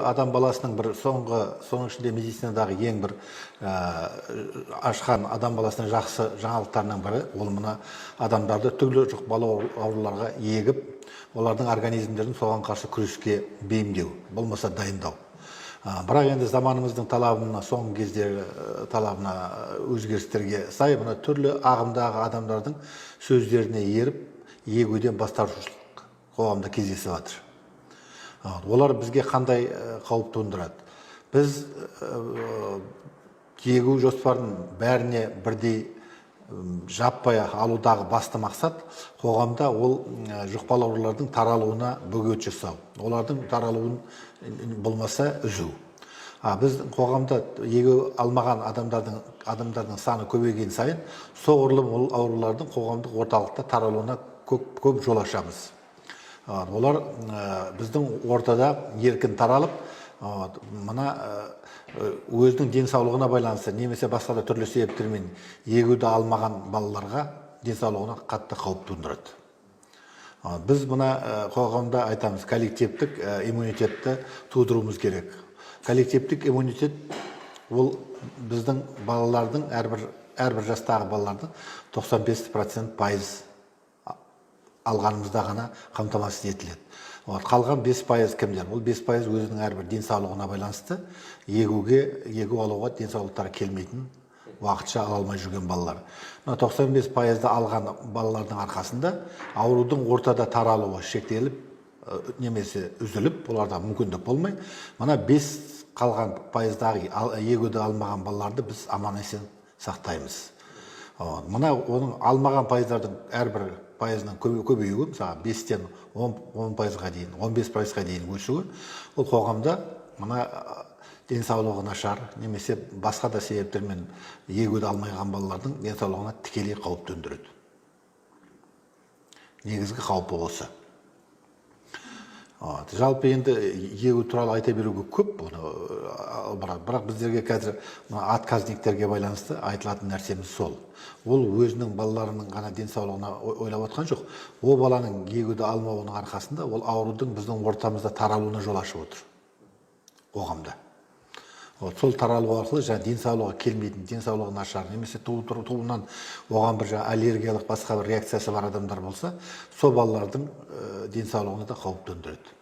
Адам баласының бір соңғы, соның ішінде медицинадағы ең бір ашқан адам баласының жақсы жаңалықтарының бірі ол мына адамдарды түрлі жұқпалы ауруларға егіп, олардың организмдерін соған қарсы күреске бейімдеу, болмаса дайындау. Бірақ енді заманымыздың талабына, соңғы кездегі талабына, өзгерістерге сай мына түрлі ағымдағы адамдардың сөздеріне еріп, егуден бас тартушылық қоғамда кездесіп жатыр. Олар бізге қандай қауіп туындырады? Біз егу жоспарын бәріне бірдей жаппай алудағы басты мақсат қоғамда ол жұқпалы аурулардың таралуына бөгет жасау, олардың таралуын болмаса үзу. А біз қоғамда егу алмаған адамдардың саны көбейген сайын соғұрлым ол аурулардың қоғамдық орталықта таралуына көп, көп жол ашамыз. Олар біздің ортада еркін таралып, мына өзінің денсаулығына байланысты немесе басқа да түрлі себептермен егуді алмаған балаларға денсаулығына қатты қауіп туындырады. Біз мына қоғамда айтамыз, коллективтік иммунитетті тудыруымыз керек. Коллективтік иммунитет ол біздің балалардың әрбір жастағы балалардың 95% пайыз алғанымызда ғана қамтамасыз етіледі. Вот, қалған 5% кімдер? Ол 5% өзінің әрбір денсаулығына байланысты егу алуға денсаулықтары келмейтін, уақытша ала алмай жүрген балалар. Мына 95%-ды алған балалардың арқасында аурудың ортада таралуы шектеліп немесе үзіліп, оларда мүмкіндік болмай, мына 5 қалған пайыздағы егуді алмаған балаларды біз аман есен сақтаймыз. Вот, мына оның алмаған пайыздардың әрбір пайызының көбеюі, мысалы, 5-тен 10% дейін, 15% дейін өсуі, ол қоғамда мына денсаулығы нашар немесе басқа да себептермен егуді алмай қалған балалардың денсаулығына тікелей қауіп төндіреді. Негізгі қаупі осы. Вот. Жалпы енді егу туралы айта беруге көп бұны, бірақ біздерге қазір мына отказниктерге байланысты айтылатын нәрсеміз сол. Ол өзінің балаларының ғана денсаулығына ойлап отқан жоқ. Ол баланың егуді алмауының арқасында ол аурудың біздің ортамызда таралуына жол ашып отыр қоғамда. Вот, сол таралу арқылы жаңа денсаулығы келмейтін, денсаулығы нашар немесе тууынан оған бір жаңа аллергиялық басқа бір реакциясы бар адамдар болса, сол балалардың денсаулығына да қауіп төндіреді.